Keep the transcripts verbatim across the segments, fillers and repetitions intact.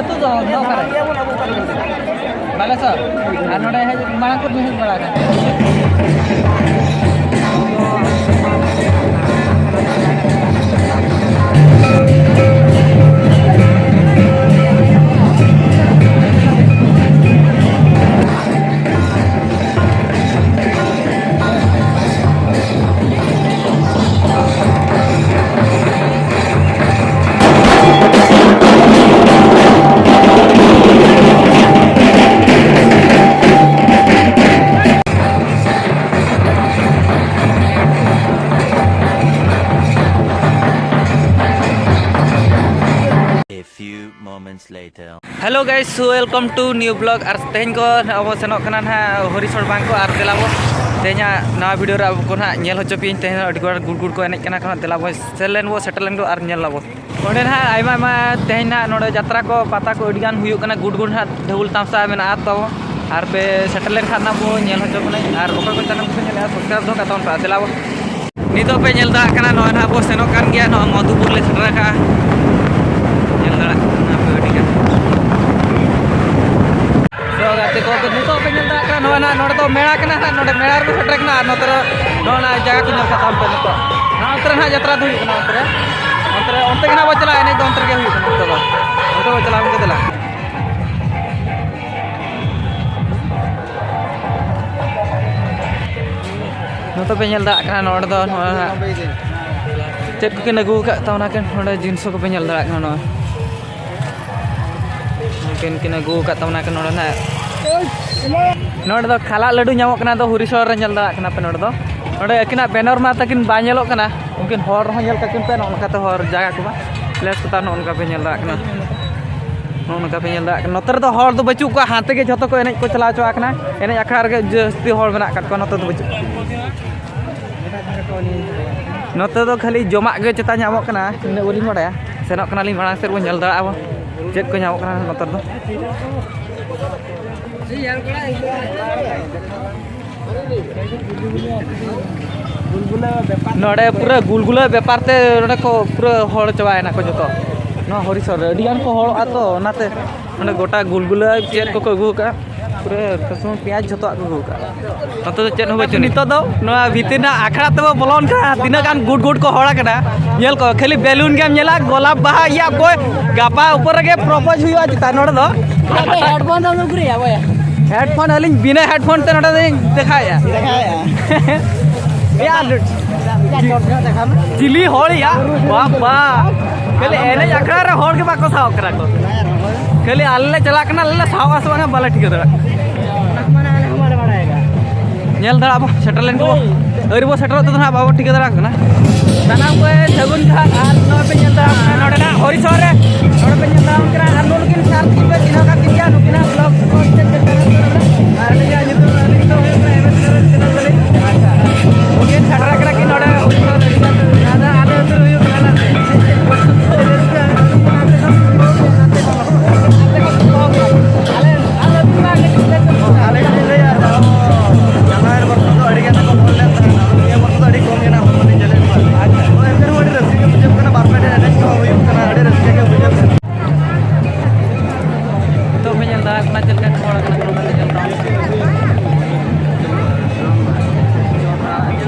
ᱟᱹᱛᱩ ᱫᱚ ᱚᱠᱟᱨᱮ? ᱵᱟᱞᱮᱥᱚᱨ᱾ ᱟᱨ ᱱᱚᱰᱮ ᱦᱮᱡ, ᱢᱟᱲᱟᱝ ᱠᱷᱚᱱ ᱵᱤᱱ ᱦᱮᱡ ᱵᱟᱲᱟ ᱟᱠᱟᱱᱟ? A few moments later. Hello guys, welcome to new vlog. ᱟᱨ ᱛᱮᱦᱮᱧ ᱠᱚ ᱱᱟᱦᱟᱜ ᱵᱚ ᱥᱮᱱᱚᱜ ᱠᱟᱱᱟ ᱱᱟᱦᱟᱜ ᱦᱚᱨᱤᱥᱚᱨ ᱵᱟᱸᱫᱷ ᱠᱚ᱾ ᱟᱨ ᱫᱮᱞᱟ ᱵᱚ ᱛᱮᱦᱮᱧᱟᱜ ᱱᱟᱣᱟ ᱵᱷᱤᱰᱤᱭᱳ ᱨᱮ ᱟᱵᱚ ᱠᱚ ᱱᱟᱦᱟᱜ ᱧᱮᱞ ᱦᱚᱪᱚ ᱯᱮᱭᱟᱹᱧ᱾ ᱛᱮᱦᱮᱧ ᱟᱹᱰᱤ ᱜᱟᱱ ᱜᱩᱲ ᱜᱩᱲ ᱠᱚ ᱮᱱᱮᱡ ᱠᱟᱱᱟ ᱠᱚ ᱱᱟᱦᱟᱜ᱾ ᱫᱮᱞᱟ ᱵᱚ ᱥᱮᱱ ᱞᱮᱱ ᱵᱚ, ᱥᱮᱴᱮᱨ ᱞᱮᱱ ᱵᱚ ᱟᱨ ᱧᱮᱞ ᱟᱵᱚ᱾ ᱚᱸᱰᱮ ᱱᱟᱦᱟᱜ ᱟᱭᱢᱟ ᱟᱭᱢᱟ ᱛᱮᱦᱮᱧ ᱱᱟᱦᱟᱜ ᱱᱚᱰᱮ ᱡᱟᱛᱨᱟ ᱠᱚ, ᱯᱟᱛᱟ ᱠᱚ ᱟᱹᱰᱤ ᱜᱟᱱ ᱦᱩᱭᱩᱜ ᱠᱟᱱᱟ᱾ ᱜᱩᱲ ᱜᱩᱲ ᱱᱟᱦᱟᱜ ᱰᱷᱟᱹᱵᱩᱞ ᱛᱟᱢᱥᱟ ᱢᱮᱱᱟᱜᱼᱟ ᱛᱟᱵᱚ᱾ ᱟᱨ ᱯᱮ ᱥᱮᱴᱮᱨ ᱞᱮᱱᱠᱷᱟᱱ ᱱᱟᱦᱟᱜ ᱵᱚ ᱧᱮᱞ ᱦᱚᱪᱚ ᱵᱚᱱᱟ᱾ ᱟᱨ ᱚᱠᱚᱭ ᱠᱚ ᱪᱮᱱᱮᱞ ᱠᱚᱯᱮ ᱧᱮᱞᱮᱜᱼᱟ, ᱥᱟᱵᱥᱠᱨᱟᱭᱤᱵ ᱫᱚᱦᱚ ᱠᱟᱜ ᱛᱟᱵᱚᱱ ᱯᱮ᱾ ᱫᱮᱞᱟ ᱵᱚ᱾ ᱱᱤᱛᱚᱜ ᱯᱮ ᱧᱮᱞ ᱫᱟᱲᱮᱭᱟᱜ ᱠᱟᱱᱟ, ᱱᱚᱜᱼᱚᱭ ᱱᱟᱦᱟᱜ ᱵᱚ ᱥᱮᱱᱚᱜ ᱠᱟᱱ ᱜᱮᱭᱟ, ᱱᱚᱣᱟ ᱢᱚᱫᱷᱩᱯᱩᱨ ᱞᱮ ᱥᱮᱴᱮᱨ ᱟᱠᱟᱜᱼᱟ᱾ ᱧᱮᱞ ᱫᱟᱲᱮᱭᱟᱜ ᱠᱟᱱᱟ ᱯᱮ ᱟᱹᱰᱤ ᱜᱟᱱ᱾ So, ᱜᱟᱛᱮ ᱠᱚ, ᱱᱤᱛᱚᱜ ᱯᱮ ᱧᱮᱞ ᱫᱟᱲᱮᱭᱟᱜ ᱠᱟᱱᱟ, ᱱᱚᱣᱟ ᱱᱟᱦᱟᱜ ᱱᱚᱰᱮ ᱫᱚ ᱢᱮᱞᱟ ᱠᱟᱱᱟ ᱱᱟᱦᱟᱜ, ᱱᱚᱰᱮ ᱢᱮᱞᱟ ᱨᱮᱵᱚ ᱥᱮᱴᱮᱨ ᱠᱟᱱᱟ᱾ ᱟᱨ ᱱᱚᱛᱮ ᱨᱮ ᱱᱚᱜᱼᱚ ᱱᱟ ᱡᱟᱭᱜᱟ ᱠᱚ ᱧᱮᱞ ᱠᱟᱜ ᱛᱟᱵᱚᱱ ᱯᱮ ᱱᱤᱛᱚᱜ᱾ ᱱᱚᱣᱟ ᱚᱱᱛᱮ ᱨᱮ ᱱᱟᱦᱟᱜ ᱡᱟᱛᱨᱟ ᱫᱚ ᱦᱩᱭᱩᱜ ᱠᱟᱱᱟ, ᱚᱱᱛᱮ ᱨᱮ, ᱚᱱᱛᱮ, ᱚᱱᱛᱮ ᱜᱮ ᱱᱟᱦᱟᱜ ᱵᱚ ᱪᱟᱞᱟᱜᱼᱟ, ᱮᱱᱮᱡ ᱫᱚ ᱚᱱᱛᱮ ᱨᱮᱜᱮ ᱦᱩᱭᱩᱜ ᱠᱟᱱᱟ ᱱᱤᱛᱚᱜ ᱫᱚ᱾ ᱚᱱᱛᱮ ᱵᱚ ᱪᱟᱞᱟᱣ ᱞᱮᱱ ᱜᱮ ᱫᱮᱞᱟ᱾ ᱱᱚᱛᱮ ᱯᱮ ᱧᱮᱞ ᱫᱟᱲᱮᱭᱟᱜ ᱠᱟᱱᱟ, ᱱᱚᱰᱮ ᱫᱚ ᱱᱚᱜᱼᱚᱭ ᱱᱟᱦᱟᱜ ᱪᱮᱫ ᱠᱚᱠᱤᱱ ᱟᱹᱜᱩ ᱟᱠᱟᱫ ᱛᱟᱵᱚᱱᱟ ᱠᱤᱱ, ᱱᱚᱰᱮ ᱡᱤᱱᱤᱥ ᱠᱚᱯᱮ ᱧᱮᱞ ᱫᱟᱲᱮᱭᱟᱜ ᱠᱟᱱᱟ᱾ ᱱᱚᱜᱼᱚᱭ ᱩᱱᱠᱤᱱ ᱠᱤᱱ ᱟᱹᱜᱩ ᱟᱠᱟᱫ ᱛᱟᱵᱚᱱᱟ ᱠᱤᱱ ᱱᱚᱰᱮ ᱱᱟᱦᱟᱜ᱾ ᱱᱚᱰᱮ ᱫᱚ ᱠᱷᱟᱞᱟᱜ ᱞᱟᱹᱰᱩ ᱧᱟᱢᱚᱜ ᱠᱟᱱᱟ, ᱫᱚ ᱦᱩᱨᱤᱥᱚᱨ ᱨᱮ ᱧᱮᱞ ᱫᱟᱲᱮᱭᱟᱜ ᱠᱟᱱᱟ ᱯᱮ᱾ ᱱᱚᱰᱮ ᱫᱚ, ᱱᱚᱰᱮ ᱟᱹᱠᱤᱱᱟᱜ ᱵᱮᱱᱟᱨ ᱢᱟ ᱛᱟᱹᱠᱤᱱ ᱵᱟᱭ ᱧᱮᱞᱚᱜ ᱠᱟᱱᱟ, ᱩᱱᱠᱤᱱ ᱦᱚᱲ ᱨᱮᱦᱚᱸ ᱧᱮᱞ ᱠᱟᱹᱠᱤᱱ ᱯᱮ᱾ ᱱᱚᱜᱼᱚ ᱱᱚᱝᱠᱟᱛᱮ ᱦᱚᱨ ᱡᱟᱭᱜᱟ ᱠᱚ ᱢᱟ ᱯᱞᱮᱥ ᱠᱚ ᱛᱟᱵᱚᱱ, ᱱᱚᱜᱼᱚ ᱱᱚᱝᱠᱟ ᱯᱮ ᱧᱮᱞ ᱫᱟᱲᱮᱭᱟᱜ ᱠᱟᱱᱟ, ᱱᱚᱜᱼᱚ ᱱᱚᱝᱠᱟ ᱯᱮ ᱧᱮᱞ ᱫᱟᱲᱮᱭᱟᱜ ᱠᱟᱱᱟ᱾ ᱱᱚᱛᱮ ᱨᱮᱫᱚ ᱦᱚᱲ ᱫᱚ ᱵᱟᱹᱪᱩᱜ ᱠᱚᱣᱟ, ᱦᱟᱱᱛᱮ ᱜᱮ ᱡᱷᱚᱛᱚ ᱠᱚ ᱮᱱᱮᱡ ᱠᱚ ᱪᱟᱞᱟᱣ ᱪᱟᱵᱟᱜ ᱠᱟᱱᱟ᱾ ᱮᱱᱮᱡ ᱟᱠᱷᱲᱟ ᱨᱮᱜᱮ ᱡᱟᱹᱥᱛᱤ ᱦᱚᱲ ᱢᱮᱱᱟᱜ ᱟᱠᱟᱫ ᱠᱚᱣᱟ, ᱱᱚᱛᱮ ᱫᱚ ᱵᱟᱹᱪᱩᱜ ᱠᱚᱣᱟ᱾ ᱱᱚᱛᱮ ᱫᱚ ᱠᱷᱟᱹᱞᱤ ᱡᱚᱢᱟᱜ ᱜᱮ ᱪᱮᱛᱟᱱ ᱧᱟᱢᱚᱜ ᱠᱟᱱᱟ, ᱤᱱᱟᱹᱜ ᱵᱟᱹᱞᱤᱧ ᱵᱟᱲᱟᱭᱟ᱾ ᱥᱮᱱᱚᱜ ᱠᱟᱱᱟᱞᱤᱧ ᱢᱟᱲᱟᱝ ᱥᱮᱫ, ᱵᱚᱱ ᱧᱮᱞ ᱫᱟᱲᱮᱭᱟᱜᱼᱟ ᱵᱚᱱ ᱪᱮᱫ ᱠᱚ ᱧᱟᱢᱚᱜ ᱠᱟᱱᱟ ᱱᱚᱛᱮ ᱨᱮᱫᱚ᱾ ᱱᱚᱰᱮ ᱯᱩᱨᱟᱹ ᱜᱩᱞᱜᱩᱞᱟᱹ ᱵᱮᱯᱟᱨ ᱛᱮ ᱱᱚᱰᱮ ᱠᱚ ᱯᱩᱨᱟᱹ ᱦᱚᱲ ᱪᱟᱵᱟᱭᱮᱱᱟ ᱠᱚ ᱡᱚᱛᱚ᱾ ᱱᱚᱣᱟ ᱦᱚᱨᱤᱥᱚᱨ ᱨᱮ ᱟᱹᱰᱤ ᱜᱟᱱ ᱠᱚ ᱦᱚᱲᱚᱜᱼᱟ, ᱛᱚ ᱚᱱᱟᱛᱮ ᱱᱚᱰᱮ ᱜᱚᱴᱟ ᱜᱩᱞᱜᱩᱞᱟᱹ ᱪᱮᱫ ᱠᱚᱠᱚ ᱟᱹᱜᱩ ᱟᱠᱟᱫᱼᱟ, ᱯᱩᱨᱟᱹ ᱨᱟᱹᱥᱩᱱ, ᱯᱮᱸᱭᱟᱡᱽ ᱡᱷᱚᱛᱚᱣᱟᱜ ᱠᱚ ᱟᱹᱜᱩ ᱟᱠᱟᱫᱼᱟ᱾ ᱱᱚᱛᱮ ᱫᱚ ᱪᱮᱫ ᱦᱚᱸ ᱵᱟᱹᱪᱩᱜ ᱟᱹᱱᱤᱡ᱾ ᱱᱤᱛᱚᱜ ᱫᱚ ᱱᱚᱣᱟ ᱵᱷᱤᱛᱤᱨ ᱨᱮᱱᱟᱜ ᱟᱠᱷᱲᱟ ᱛᱮᱵᱚ ᱵᱚᱞᱚᱱ ᱠᱟᱱᱟ᱾ ᱛᱤᱱᱟᱹᱜ ᱜᱟᱱ ᱜᱩᱰ ᱜᱩᱰ ᱠᱚ ᱦᱚᱲ ᱟᱠᱟᱱᱟ, ᱧᱮᱞ ᱠᱚ, ᱠᱷᱟᱹᱞᱤ ᱵᱮᱞᱩᱱ ᱜᱮᱢ ᱧᱮᱞᱟ, ᱜᱳᱞᱟᱯ ᱵᱟᱦᱟ ᱤᱭᱟᱹ ᱚᱠᱚᱭ ᱜᱟᱯᱟ ᱩᱯᱚᱨ ᱨᱮᱜᱮ ᱯᱨᱚᱯᱳᱡᱽ ᱦᱩᱭᱩᱜᱼᱟ ᱪᱮᱛᱟᱱ ᱱᱚᱰᱮ ᱫᱚ᱾ ᱦᱮᱰᱯᱷᱳᱱ ᱫᱚ ᱩᱠᱩᱨᱮᱭᱟ ᱵᱚᱭᱟ? ᱦᱮᱰᱯᱷᱳᱱ ᱟᱹᱞᱤᱧ ᱵᱤᱱᱟᱹ ᱦᱮᱰᱯᱷᱳᱱ ᱛᱮ ᱱᱚᱰᱮ ᱫᱚᱧ ᱫᱮᱠᱷᱟᱣᱮᱫᱼᱟ᱾ ᱫᱮᱠᱷᱟᱣᱮᱫᱼᱟ᱾ ᱭᱟ, ᱪᱤᱞᱤ ᱦᱚᱲ ᱭᱟ, ᱵᱟᱵᱟ᱾ ᱠᱷᱟᱹᱞᱤ ᱮᱱᱮᱡ ᱟᱠᱷᱲᱟ ᱨᱮ ᱦᱚᱲ ᱜᱮ ᱵᱟᱠᱚ ᱥᱟᱦᱚᱵ ᱠᱟᱱᱟ ᱠᱚ᱾ ᱠᱷᱟᱹᱞᱤ ᱟᱞᱮ ᱞᱮ ᱪᱟᱞᱟᱜ ᱠᱟᱱᱟ, ᱟᱞᱮ ᱞᱮ ᱥᱟᱦᱚᱵᱼᱟ ᱥᱮ ᱵᱟᱝᱟ ᱵᱟᱞᱮ ᱴᱷᱤᱠᱟᱹ ᱫᱟᱲᱮᱭᱟᱜ ᱠᱟᱱᱟ᱾ ᱧᱮᱞ ᱫᱟᱲᱮᱭᱟᱜ ᱟᱵᱚ, ᱥᱮᱴᱮᱨ ᱞᱮᱱ ᱜᱮᱵᱚ᱾ ᱟᱹᱣᱨᱤ ᱵᱚ ᱥᱮᱴᱮᱨᱚᱜ ᱛᱮᱫᱚ ᱦᱟᱸᱜ ᱵᱟᱵᱚ ᱴᱷᱤᱠᱟᱹ ᱫᱟᱲᱮᱭᱟᱜ ᱠᱟᱱᱟ᱾ ᱥᱟᱱᱟᱢ ᱠᱚ ᱥᱟᱹᱜᱩᱱ ᱡᱚᱦᱟᱨ᱾ ᱟᱨ ᱱᱚᱜᱼᱚᱭ ᱯᱮ ᱧᱮᱞ ᱫᱟᱲᱮᱭᱟᱜ ᱠᱟᱱᱟ ᱱᱚᱰᱮᱱᱟᱜ ᱦᱚᱨᱤᱥᱚᱨ ᱨᱮ, ᱱᱚᱰᱮ ᱯᱮ ᱧᱮᱞ ᱫᱟᱲᱮᱭᱟᱜ ᱠᱟᱱᱟ᱾ ᱟᱨ ᱱᱩᱠᱤᱱ ᱥᱟᱨ ᱛᱟᱹᱠᱤᱱ ᱯᱮ ᱪᱤᱱᱦᱟᱹᱣ ᱠᱟᱜ ᱠᱤᱱ ᱜᱮᱭᱟ, ᱱᱩᱠᱤᱱᱟᱜ ᱵᱞᱚᱜ ᱠᱚ ᱪᱮᱫ ᱪᱮᱫ ᱠᱟᱱᱟ᱾ ᱟᱨ ᱟᱹᱞᱤᱧᱟᱜ ᱧᱩᱛᱩᱢ, ᱟᱹᱞᱤᱧ ᱫᱚ ᱦᱩᱭᱩᱜ ᱠᱟᱱᱟ ᱮᱢ ᱮᱥ ᱨᱮ ᱪᱮᱱᱮᱞ ᱛᱟᱹᱞᱤᱧ᱾ ᱟᱪᱪᱷᱟ᱾ ᱩᱱᱠᱤᱱ ᱥᱮᱴᱮᱨ ᱟᱠᱟᱱᱟ ᱠᱤᱱ ᱱᱚᱰᱮ ᱦᱚᱨᱤᱥᱚᱨ ᱨᱮ᱾ ᱟᱫᱚ ᱟᱞᱮ ᱟᱹᱛᱩ ᱨᱮ ᱦᱩᱭᱩᱜ ᱠᱟᱱᱟ ᱱᱟᱥᱮ᱾ ᱟᱞᱮ ᱟᱹᱛᱩ ᱨᱮᱱᱟᱜ ᱠᱟᱹᱴᱤᱡ ᱞᱮ ᱟᱞᱮ ᱟᱹᱛᱩ ᱨᱮᱱᱟᱜ ᱠᱟᱹᱴᱤᱡ ᱞᱮ ᱟᱞᱮ ᱴᱷᱮᱱ ᱞᱟᱹᱭᱟ, ᱟᱵᱚ ᱪᱟᱞᱟᱣᱮᱱ ᱵᱚᱨᱥᱚ ᱫᱚ ᱟᱹᱰᱤ ᱜᱟᱱ ᱠᱚ ᱵᱚᱞ ᱞᱮᱱ ᱛᱟᱦᱮᱱᱟ, ᱱᱤᱭᱟᱹ ᱵᱚᱨᱥᱚ ᱫᱚ ᱟᱹᱰᱤ ᱠᱚᱢ ᱜᱮ ᱱᱟᱜ ᱦᱚᱲ ᱠᱚ ᱧᱮᱞᱮᱫ ᱠᱚᱣᱟ᱾ ᱟᱪᱪᱷᱟ᱾ ᱛᱚ ᱮᱱᱛᱮ ᱨᱮᱦᱚᱸ ᱟᱹᱰᱤ ᱨᱟᱹᱥᱠᱟᱹ ᱜᱮ ᱵᱩᱡᱷᱟᱹᱜ ᱠᱟᱱᱟ, ᱵᱟᱨ ᱯᱮ ᱴᱷᱮᱱ ᱮᱱᱮᱡ ᱠᱚᱦᱚᱸ ᱦᱩᱭᱩᱜ ᱠᱟᱱᱟ, ᱟᱹᱰᱤ ᱨᱟᱹᱥᱠᱟᱹ ᱜᱮ ᱵᱩᱡᱷᱟᱹᱜ ᱠᱟᱱᱟ᱾ ᱱᱤᱛᱚᱜ ᱯᱮ ᱧᱮᱞ ᱫᱟᱲᱮᱭᱟᱜ ᱠᱟᱱᱟ ᱪᱮᱫ ᱞᱮᱠᱟ ᱠᱚ ᱦᱚᱲ ᱠᱟᱱᱟ ᱠᱚ, ᱱᱚᱰᱮ ᱧᱮᱞ ᱛᱟᱵᱚᱱ ᱯᱮ᱾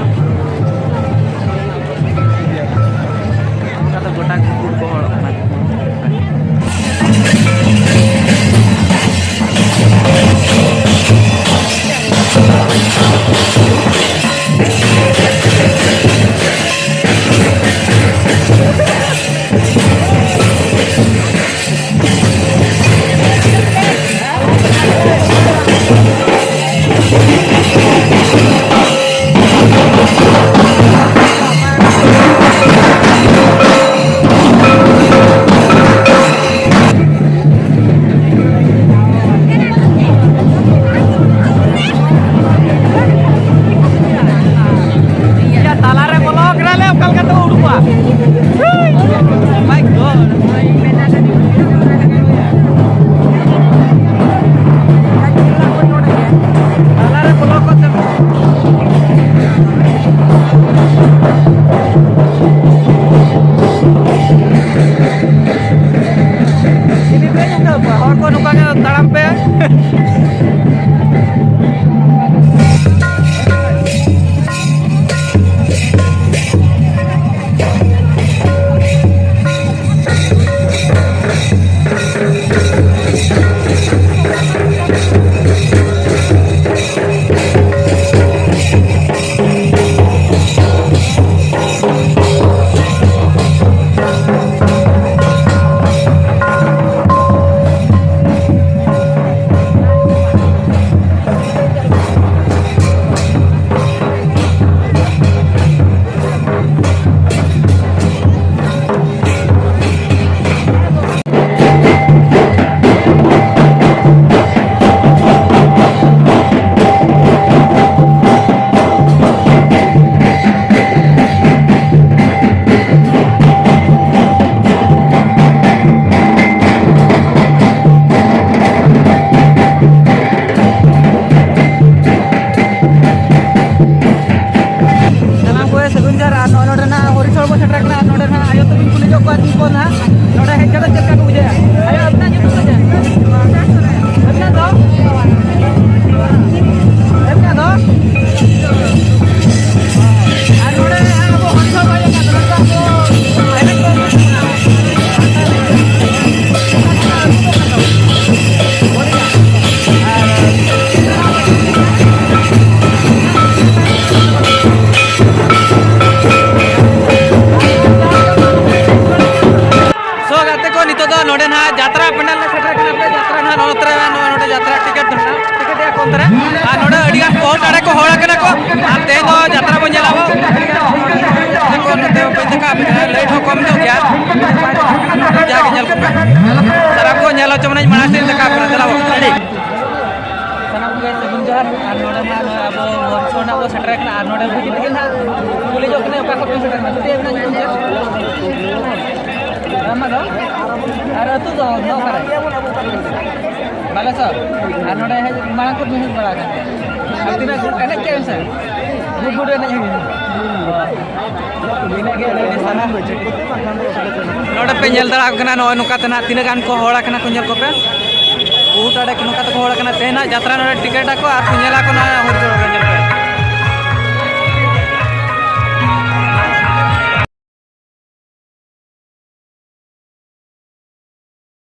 ᱚᱱᱠᱟ ᱫᱚ ᱜᱚᱴᱟ ᱜᱮ ᱠᱚ ᱦᱚᱲᱚᱜ ᱠᱟᱱᱟ᱾ ᱥᱟᱱᱟᱢ ᱠᱚᱜᱮ ᱥᱟᱹᱜᱩᱱ ᱡᱚᱦᱟᱨ᱾ ᱟᱨ ᱱᱚᱜᱼᱚᱭ ᱱᱚᱰᱮ ᱱᱟᱜ ᱦᱚᱨᱤᱥᱚᱲ ᱵᱚᱱ ᱥᱮᱴᱮᱨ ᱠᱟᱱᱟ᱾ ᱟᱨ ᱱᱚᱰᱮ ᱱᱟᱜ ᱟᱭᱳ ᱛᱟᱹᱠᱤᱱ ᱠᱩᱞᱤ ᱧᱚᱜ ᱠᱚᱣᱟ ᱠᱤᱱ ᱠᱚ ᱱᱟᱜ, ᱱᱚᱰᱮ ᱦᱮᱡ ᱠᱟᱛᱮ ᱪᱮᱫ ᱞᱮᱠᱟ ᱠᱚ ᱵᱩᱡᱷᱟᱹᱣᱟ? ᱟᱭᱳ, ᱟᱹᱵᱤᱱᱟᱜ ᱧᱩᱛᱩᱢ ᱫᱚ ᱪᱮᱫ? ᱟᱹᱵᱤᱱᱟᱜ ᱫᱚ? ᱟᱹᱵᱤᱱᱟᱜ ᱫᱚ? ᱟᱨ ᱱᱚᱰᱮ ᱟᱵᱚ ᱦᱚᱲ ᱠᱚ ᱦᱮᱡ ᱟᱠᱟᱱ ᱛᱟᱵᱚᱱᱟ, ᱟᱵᱚ ᱮᱱᱮᱡ ᱠᱚ ᱩᱫᱩᱜ ᱠᱟᱱᱟ᱾ So, ᱜᱟᱛᱮ ᱠᱚ, ᱱᱤᱛᱚᱜ ᱫᱚ ᱱᱚᱰᱮ ᱱᱟᱦᱟᱜ ᱡᱟᱛᱨᱟ ᱯᱟᱱᱰᱟᱞ ᱞᱮ ᱥᱮᱴᱮᱨ ᱠᱟᱱᱟ᱾ ᱯᱮ ᱡᱟᱛᱨᱟ ᱱᱟᱦᱟᱜ ᱱᱚᱜᱼᱚ ᱱᱚᱛᱮ ᱨᱮ, ᱱᱚᱜᱼᱚ ᱱᱚᱰᱮ ᱡᱟᱛᱨᱟ ᱴᱤᱠᱤᱴ ᱫᱚ ᱱᱟᱦᱟᱜ, ᱴᱤᱠᱤᱴ ᱨᱮᱭᱟᱜ ᱠᱟᱣᱩᱱᱴᱟᱨ ᱨᱮ᱾ ᱟᱨ ᱱᱚᱰᱮ ᱟᱹᱰᱤ ᱜᱟᱱ ᱠᱚ ᱦᱚᱲ ᱠᱟᱱᱟ ᱠᱚ᱾ ᱟᱨ ᱛᱮᱦᱮᱧ ᱫᱚ ᱡᱟᱛᱨᱟ ᱵᱚᱱ ᱧᱮᱞᱟ ᱵᱚ᱾ ᱱᱚᱛᱮ ᱵᱟᱹᱧ ᱫᱮᱠᱷᱟᱣ ᱟᱯᱮ ᱠᱟᱱᱟ, ᱞᱟᱭᱤᱴ ᱦᱚᱸ ᱠᱚᱢ ᱧᱚᱜ ᱜᱮᱭᱟ᱾ ᱡᱟᱜᱮ ᱧᱮᱞ ᱠᱚᱯᱮ᱾ ᱥᱟᱱᱟᱢ ᱠᱚ ᱧᱮᱞ ᱦᱚᱪᱚ ᱢᱟᱱᱮᱧ ᱢᱟᱲᱟᱝ ᱥᱮᱫ ᱫᱮᱠᱷᱟᱣ ᱟᱯᱮ ᱠᱟᱱᱟ, ᱫᱮᱞᱟ ᱵᱚ᱾ ᱨᱮᱰᱤ? ᱥᱟᱱᱟᱢ ᱠᱚᱜᱮ ᱥᱟᱹᱜᱩᱱ ᱡᱚᱦᱟᱨ᱾ ᱟᱨ ᱱᱚᱰᱮ ᱢᱟ ᱱᱚᱜᱼᱚᱭ ᱟᱵᱚ ᱦᱚᱨᱤᱥᱚᱲ ᱱᱟᱜ ᱵᱚ ᱥᱮᱴᱮᱨ ᱟᱠᱟᱱᱟ᱾ ᱟᱨ ᱱᱚᱰᱮ ᱵᱷᱤᱛᱤᱨ ᱨᱮᱜᱮ ᱱᱟᱦᱟᱜ ᱠᱩᱞᱤ ᱧᱚᱜ ᱠᱟᱱᱟ, ᱚᱠᱟ ᱠᱷᱚᱱ ᱯᱮ ᱥᱮᱴᱮᱨ ᱮᱱᱟ? ᱵᱤᱴᱤ, ᱟᱵᱤᱱᱟᱜ ᱧᱩᱛᱩᱢ ᱪᱮᱫ? ᱟᱢᱟᱜ ᱫᱚ? ᱟᱨ ᱟᱹᱛᱩ ᱫᱚ, ᱫᱚ ᱚᱠᱟᱨᱮ? ᱵᱟᱞᱮᱥᱚᱨ᱾ ᱟᱨ ᱱᱚᱰᱮ ᱦᱮᱡ ᱢᱟᱲᱟᱝ ᱠᱷᱚᱱ ᱵᱤᱱ ᱦᱮᱡ ᱵᱟᱲᱟ ᱟᱠᱟᱱ ᱜᱮᱭᱟ? ᱟᱨ ᱛᱤᱱᱟᱹᱜ ᱮᱱᱮᱡ ᱠᱮᱜᱼᱟ ᱵᱤᱱ ᱥᱮ? ᱜᱩᱰ ᱜᱩᱰ ᱮᱱᱮᱡ ᱦᱩᱭᱱᱟ᱾ ᱤᱱᱟᱹᱜ ᱜᱮ ᱟᱹᱰᱤ ᱟᱹᱰᱤ ᱥᱟᱨᱦᱟᱣ᱾ ᱱᱚᱰᱮ ᱯᱮ ᱧᱮᱞ ᱫᱟᱲᱮᱭᱟᱜ ᱠᱟᱱᱟ, ᱱᱚᱜᱼᱚᱭ ᱱᱚᱝᱠᱟ ᱛᱮ ᱱᱟᱦᱟᱜ ᱛᱤᱱᱟᱹᱜ ᱜᱟᱱ ᱠᱚ ᱦᱚᱲ ᱟᱠᱟᱱᱟ ᱠᱚ, ᱧᱮᱞ ᱠᱚᱯᱮ᱾ ᱵᱚᱦᱩᱛ ᱟᱹᱰᱤ ᱱᱚᱝᱠᱟ ᱛᱮᱠᱚ ᱦᱚᱲ ᱠᱟᱱᱟ᱾ ᱛᱮᱦᱮᱧᱟᱜ ᱡᱟᱛᱨᱟ ᱱᱚᱰᱮ ᱴᱤᱠᱤᱴ ᱟᱠᱚ ᱟᱨ ᱠᱚ ᱧᱮᱞᱟ ᱠᱚ ᱱᱚᱣᱟ ᱦᱚᱨᱤᱡᱚᱲ ᱨᱮ ᱧᱮᱞ ᱯᱮ᱾